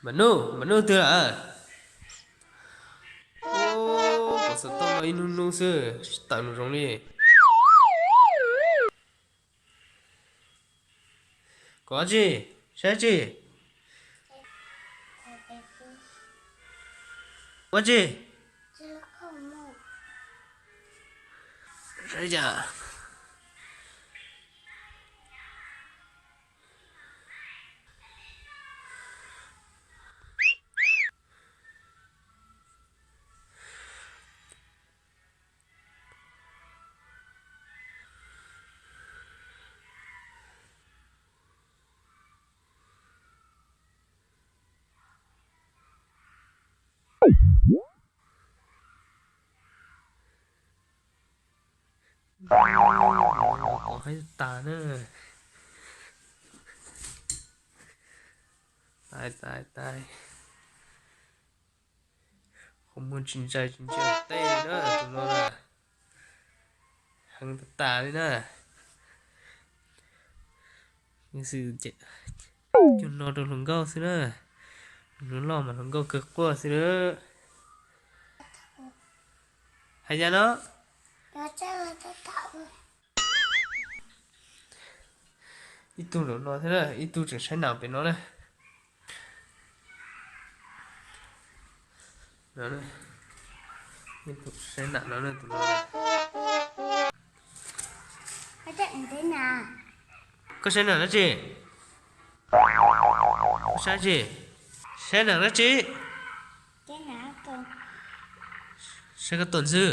Mas Nuj, Mas Nuj twg lawm? Pom xov tooj no ib hnub hnub xwb tsis tawm nws zoo li. Kov tsi, saib tsi. Ua tsi. Saib cas. Pom haib tas na. Tais tais tais. Qhov muag tsis ntsaws tsis ntsia tej na tus no na. Heev tas tas li na. Xwm cuag no rau hluas nkauj xwb na. Hluas loj mas hluas nkauj kawg quaj xwb na. Hais cas no? Ib tug zaum no thiab na, ib tug tseem saib nam pem no na. Ib tug saib nam no na, tus no. Koj saib nam dab tsi? Koj saib tsi? Saib nam dab tsi? Saib koj tuaj ntxwg.